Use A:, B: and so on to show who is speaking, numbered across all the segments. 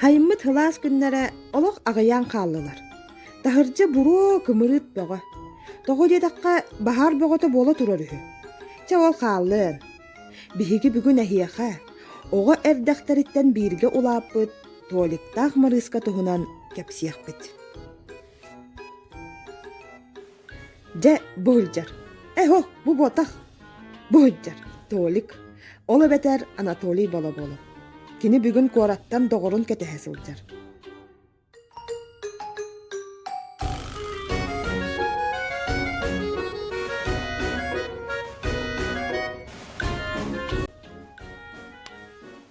A: Хайыммыт сылаас күннэрэ олох аҕыйаан хааллылар. Таһырдьа буруо кымырыыт бөҕө. Тоҕо диэтэххэ, баһаар бөҕөтө буола турар үһү. Чэ ол хааллын. Биһиги бүгүн эһиэхэ оҕо эрдэхтэриттэн бииргэ улааппыт Толиктаах Марыыска туһунан кэпсиэхпит. Дьэ, бу сылдьар. Эһо, бу буотах. Бу сылдьар Толик. Ол эбэтэр Анатолий Балаболов. Кини бүгүн куораттан доҕорун кэтэһэ сылдьар.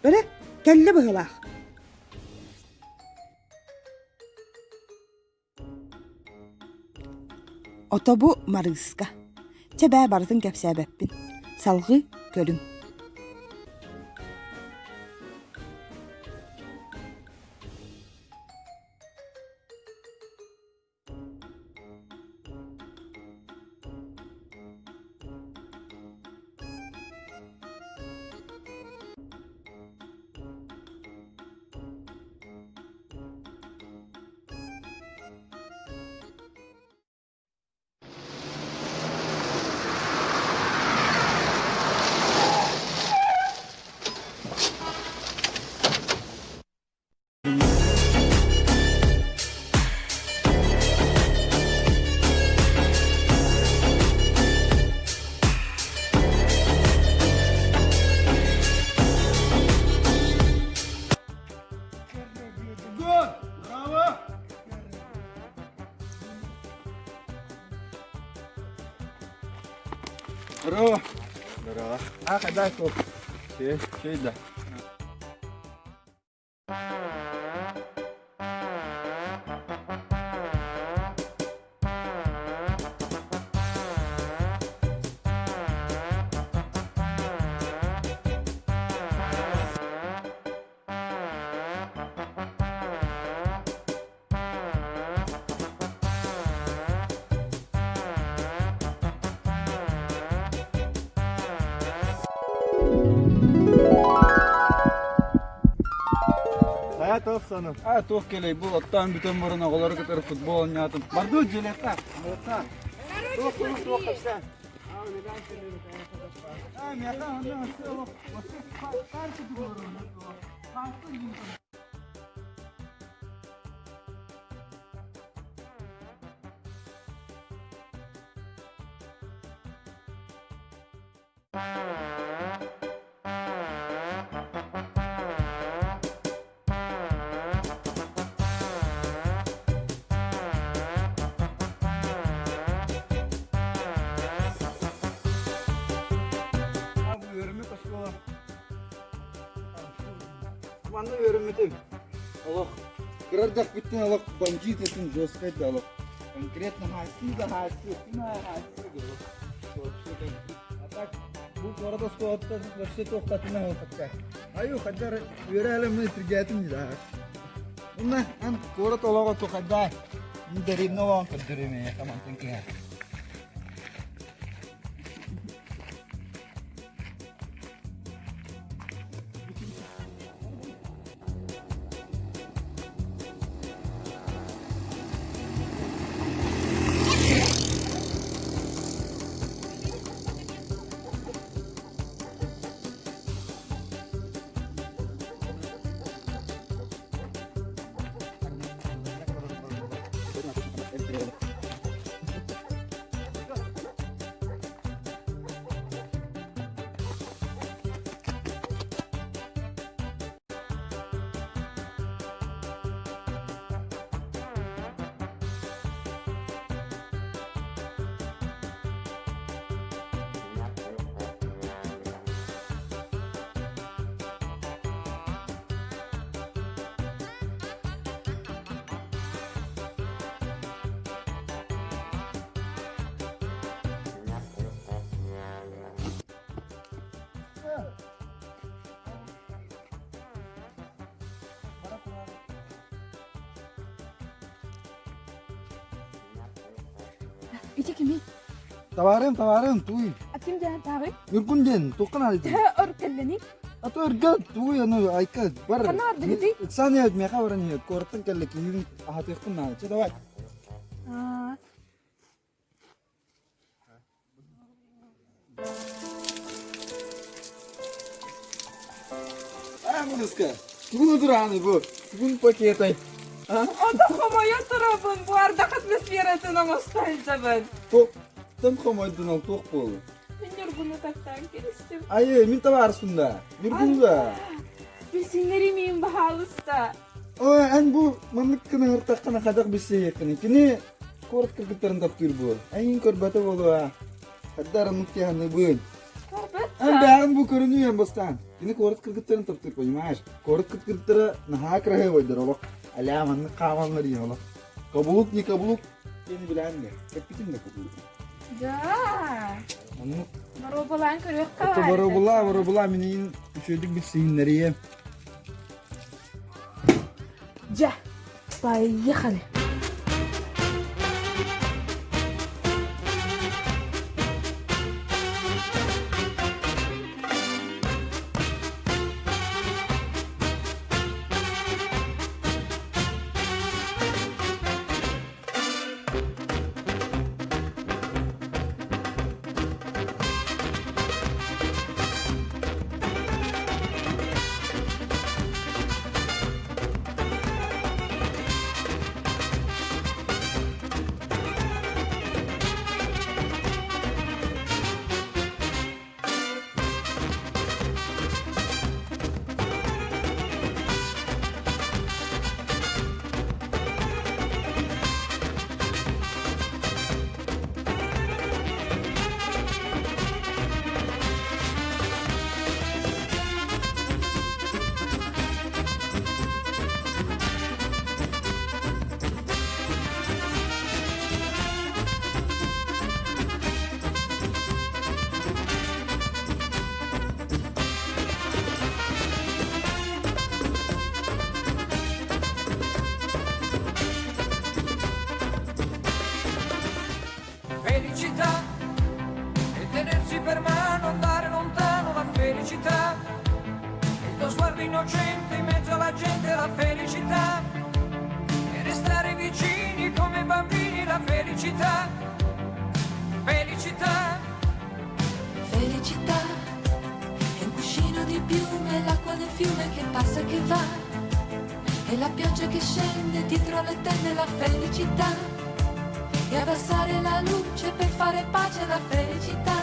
A: Бэрэ, кэллэ быһыылаах. Отобу Марыыска. Чэ бээ барытын кэпсээбэппин. Салҕыы көрүҥ.
B: Браво! Здорово!
C: Здорово.
B: А, когда тут?
C: Че, че да?
B: Хайа туох сонун?
C: А туох кэлэй бу оттоон бүтэн баран оҕолору кытары футбол оонньоотум. Бардыы дьиэлэххэ.
B: Туох сонун туох кэпсээн? А, миэхэ онно өссө олох
C: Үөрэммит оскуола. Манна үөрэммитим. Олох кыра эрдэхпиттэн олох бандит этим жесткай да олох. Конкретно хаайсыы да хаайсыы, ким аайы хаайсыы да олох. Вообще а так бу куорат оскуолатыттан вообще туохтатына хотка. Аю хаддар үөрэ түргээтим да. Уна ан куорат олоҕо тухайда. Дэринне олоҕун көрдөрүмэ хамантан киһи.
D: Ити кимий?
C: Табаарым, табаарым, туй.
D: А ким диэн тааҕый?
C: Ньургун диэн, туохха наадыйдың?
D: Өр кэллэний?
C: А то өргө тугуй аны айка бар.
D: Ханна бардыгытый?
C: Ыксаан иһэт миэхэ баран иһэт. Куораттан кэллэ киһибин аһатыахпын наада. Чэ давай.
D: Аа.
C: Аа, муныска. Тугун утурааны бу? Тугун пакетай? А?
D: Ото хомойо турабын, бу ардах атмосфератын оҥосто сылдьабын.
C: Туохтан хомойдун ол туох буолла?
D: Мин Ньургуну таптаан кэбистим.
C: Айы, мин табаарыспын да. Ньургун да.
D: Билсиннэри миин баһаалыста.
C: Ой, эн бу маннык кыныһыртаххына хайдах билсиэххиний? Кини куорат кыргыттарын таптыыр буо. Эйигин көрбөтө буолуо. Хайда араннык тиһаныбын.
D: Көрбөт
C: Эн бэҕин бу көрүнүү бастаан. Кини куорат кыргыттарын таптыыр, понимаешь? Куорат кыргыттара наһаа кыраһыабайдар олох. Аля маннык хаамаллар иһэ олох. Каблук не каблук диэни билээн да. Кэппитим да каблук.
D: Да.
C: Оннук.
D: Боруобалаан көрүөххэ
C: Это
D: баар.
C: боруобалаа, боруобалаа миниин үчүгэйдик билсиһиннэриэ.
D: Дьэ, поехали.
E: Felicità e tenersi per mano, andare lontano, la felicità. E il tuo sguardo innocente in mezzo alla gente, la felicità. E restare vicini come bambini, la felicità. Felicità.
F: Felicità è un cuscino di piume, l'acqua del fiume che passa e che va. E la pioggia che scende dietro le tende, la felicità. E abbassare la luce per fare pace alla felicità.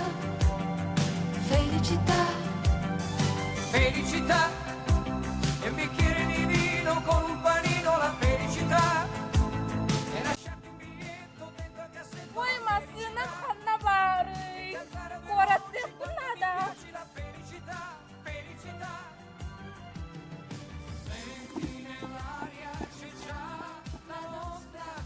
F: Felicità.
E: Felicità.